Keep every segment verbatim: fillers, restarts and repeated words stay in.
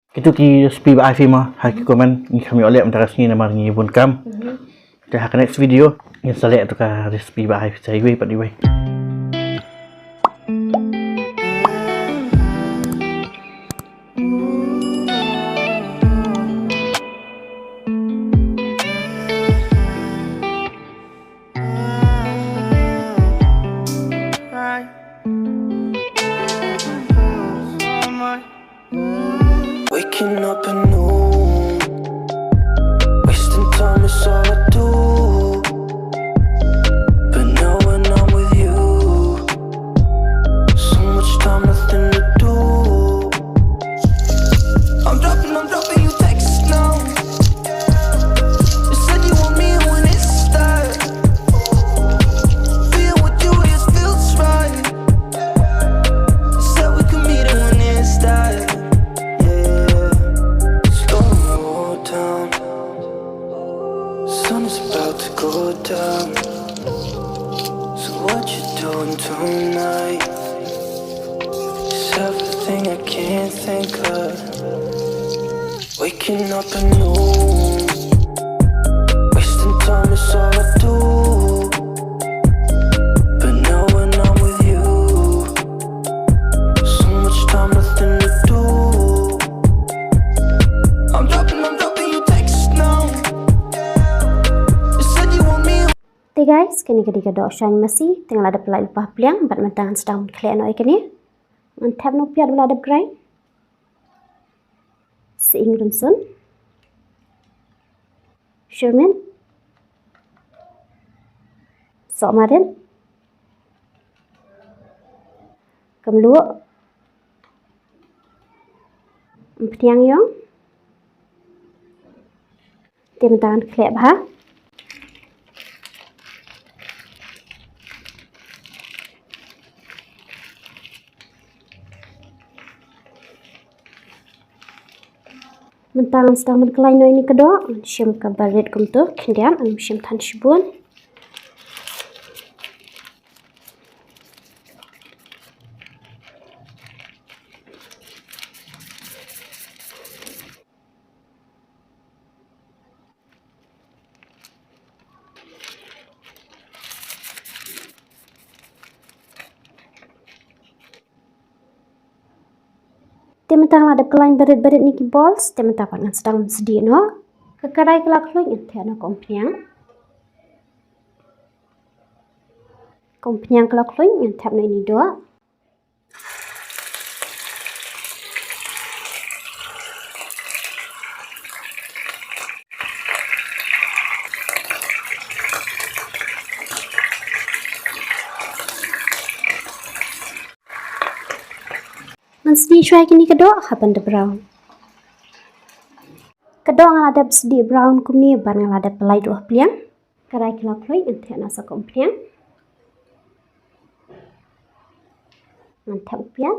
Kito ki recipe ba ai phi mo ha ki comment ngi kham ïoh leh mynta ka sngi namar ngi bun kam. Mhm. Te ha ka next video ngin sa leh ïa ka recipe ba ai phi sa iwei pat iwei. Waking up at noon, wasting time is all I do. But now when I'm with you, so much time, nothing to do. I'm dropping, I'm dropping you texts now. You said you want me when it's time. Being with you just feels right. Said we could meet in one instance. Yeah, slow down. Sun is about to go down. So what you doing tonight? It's everything I can't think of. Waking up at noon, wasting time is all I do. But now when I'm with you, so much time, nothing to do. I'm dropping, I'm dropping you texts now. You said you want me. Te guys, kane ka dei ka doh shaiñ masi, te nga la dep pynlait lypa ha pliang, bad mynta ngan sdang ban khleh noh ïa kane. Ngan thep noh u piat ba la dep grind. Sying rynsun. Syrmit. Sohmarit. Ka mluh. Umphniang ïong. Te mynta ngan khleh bha. Mynta ngan sdang ban khlaiñ noh ïa kane ka doh, ngan shim kaba rit kumto, khyndiat, ngam shim than shibun. Te mynta nga la dep khlaiñ barit barit ïa ki balls, te mynta pat ngan sdang sdieh noh. Ka karai ka la khluit, ngan theh noh ka umphniang. Ka umphniang ka la khluit, ngan thep noh ïa kane ka doh. Ngan sdieh shuwa ïa kane ka doh haba da brown. Ka doh nga la dep sdieh brown kumne bad nga la dep pynlait ruh ha pliang. Karai ka la khluit, ngan theh noh sa ka umphniang. Ngan thep u piat.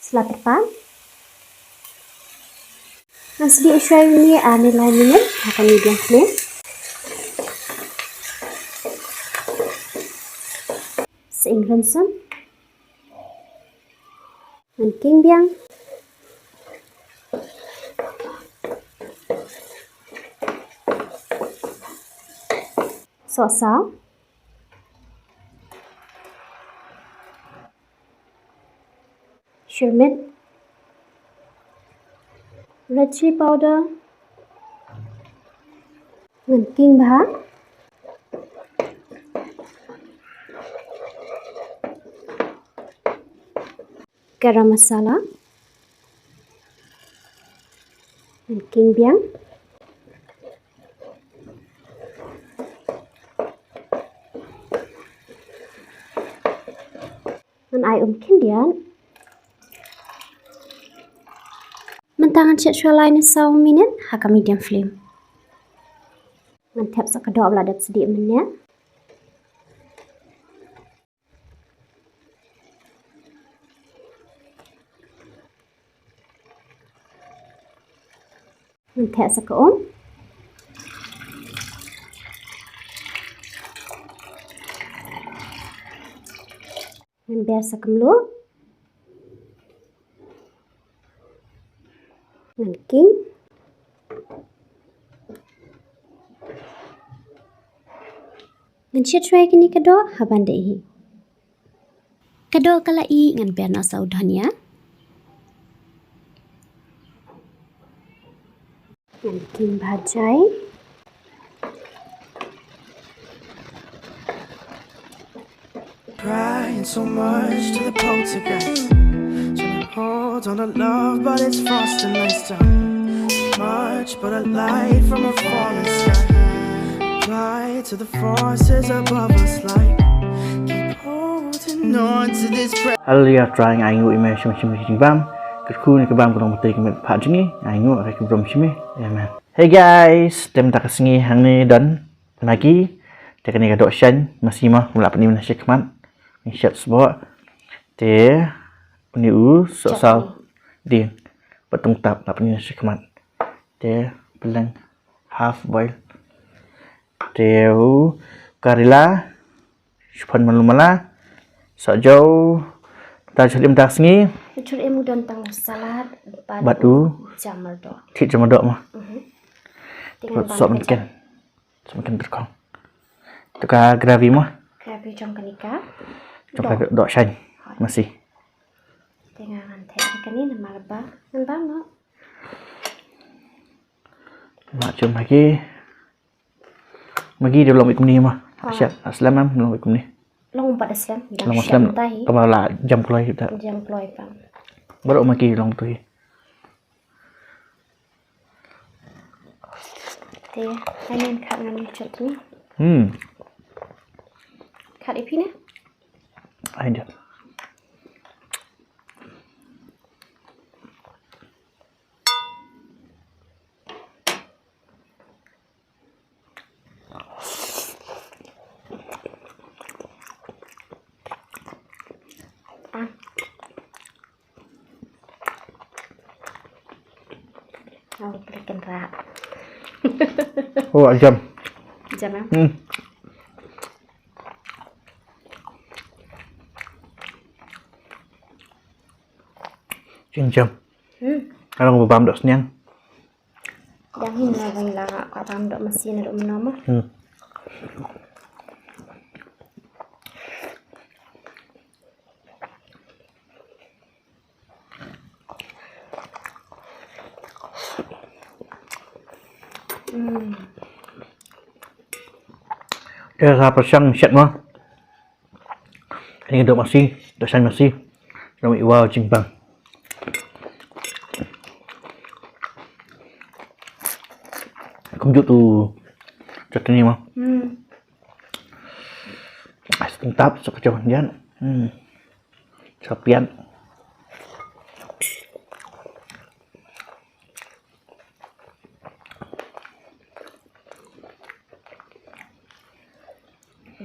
Sla tyrpad. Ngan sdieh shuwa ïa une ar ne lai minit ha ka medium flame. Sying rynsun. Ngan king biang. Sohsaw. Syrmit. Red chilli powder. Ngan king bha. Garam masala. Ngan king biang. Ngan ai um khyndiat. Mynta ngan shet shuwa lai ne saw minit ha ka medium flame. Ngan thep sa ka doh ba la dep sdieh mynne. Ngan theh sa ka um. Ngan ber sa ka mluh. Ngan king. Ngan shet shwa ïa kine ka doh haba ngan dih hi. Ka doh ka la ih, ngan ber noh sa u dhania. Ngan king bha jai. Crying so much to the poltergeist. Trying to hold on to love, but it's frosty nights time. Much but a light from a falling sky. Apply to the forces above us, like, keep holding on to this breath. Hallelujah, trying, ai nguh ïa me shim shim jingbam. Kyrkhu ne ka bam ka long batri ka met phah jong ngi. Ai nguh, ai ka burom shim me. Amen. Hey guys, te mynta ka sngi hangne don Maggi, te kane ka doh shaiñ masi mo, kum la pyni mynne shakhmat. Ngi shet sboh. Te une u sohsaw dieng bad tungtap la pyni shakhmat. Te pylleng half boil. Te u karela, shipon malu mala, sohjaw, ta jhur im ta sngi. Jhur im u don tang salad bad u jamar doh. Thik jamar doh mo. Mhm. Te ngan bam sop mynken. Sop mynken tyrkhong. To ka gravy mo. Gravy jong kane ka. Jong ka doh shaiñ masi. Te nga ngan theh kane namar ba ngan bam noh. Mah jong Maggi. Maggi dei long beit kumne mo. Ha. Shet, slem em, long beit kumne. Long bad slem. Long slem. Tahi. Kaba la jam kloi ta. Jam kloi pang. Baroh Maggi long tu hi. Te, onion kat ngan chutney. Hmm. Kat ïa phi ne? Ai dia. Ah. Oh, pelik kan, Ra. Oh, jam. Jam, eh? Hmm. Jam. Hmm. Ka long bam doh sniang. Dang hi na bang la ka bam doh masi na doh mano mo. Hmm. Hmm. Te sa pyrshang shet mo. Kane ka doh masi, doh shaiñ masi. Ngan ïa wad jingbam. Kumjuh tu chutney mo. Hmm. Ai, tap sa ka jaw jan. Hmm. Sa piat.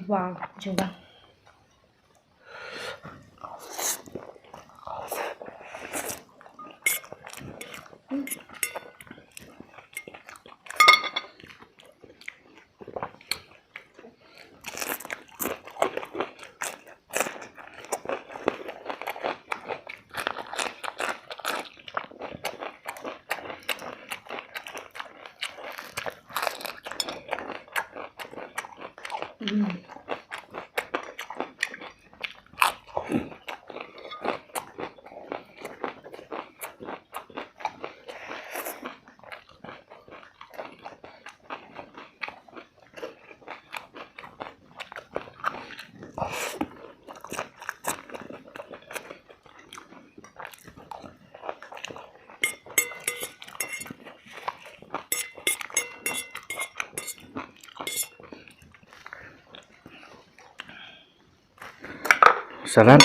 Wow, jingbam. Salad.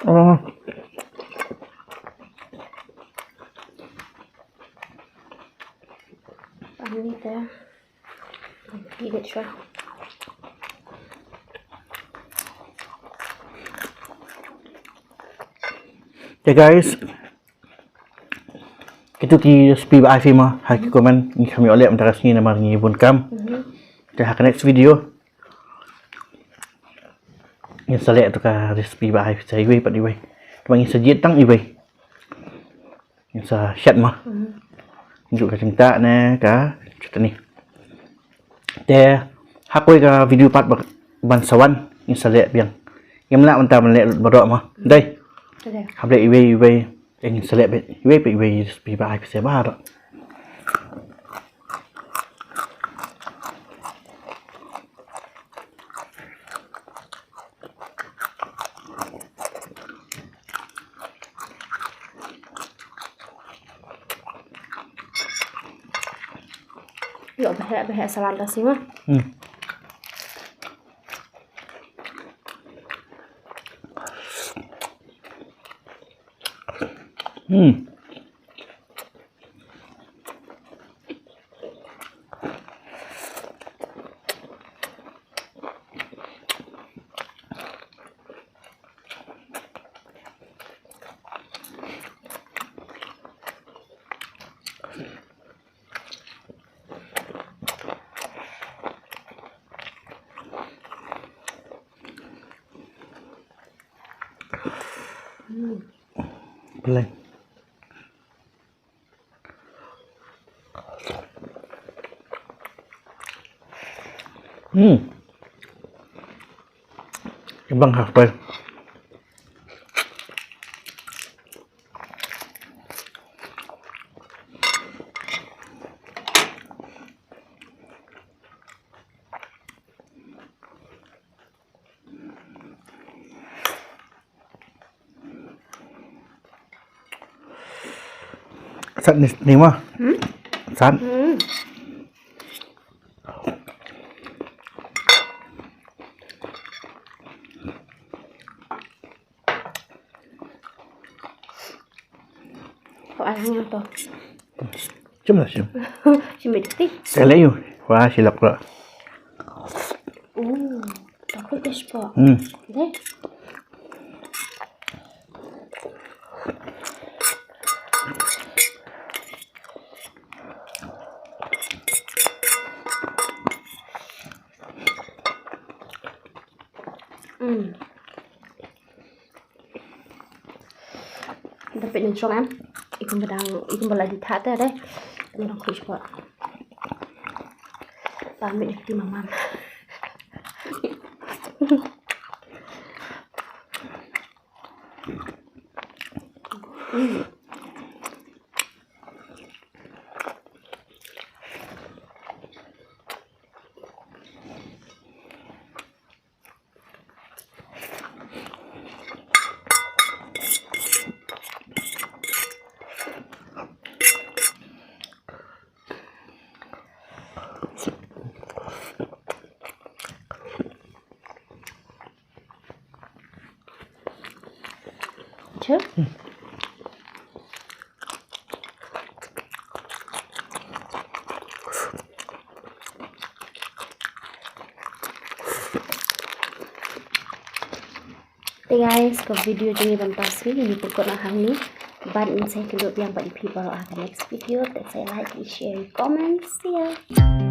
Oh. Anita. Give it a try. Hey guys. Kito ki recipe ba ai phi mo ha ki comment, ngi kham ïoh leh mynta ka sngi namar ngi bun kam. Mhm. Te ha ka next video. Ngin sa leh tu ka recipe ba ai phi sa iwei pat iwei. Te ba ngin sa jied tang iwei. Ngin sa shet ma. Mhm. Ju ka jingtah ne ka chutney. Te ha kawei ka video pat ba, ban sa wan ngin sa leh biang. Ngim lah mynta ban leh lut baroh ma. Dei. Te dei. Hap leh iwei iwei. Te ngin sa leh beit iwei pa iwei recipe ba ai phi sa baroh. Ïoh bha bha salad da sima. Hmm. Hmm. Hmm. Plain. Hmm. Ibang half boil. Sat ni, ni ma. Hmm? Sat. Hmm. Ko ai hang to. Shim la shim. Shim bit ti. Ka le yu. Wa shi lak la. Ooh, chocolate dish po. Hmm. Dei. Hmm. Da peit nang shong em. I kumba dang, i kumba la dih thah te dei. Nang dang khuid shwa. Ba mit ti mamam. Sure. Te guys, ka video jong ngi ban pass ngi, ngi pyrkhat na hangne. Bad ngin sa ïakynduh biang bad ïa phi baroh ha ka next video. Te sa like, share, comment. See ya.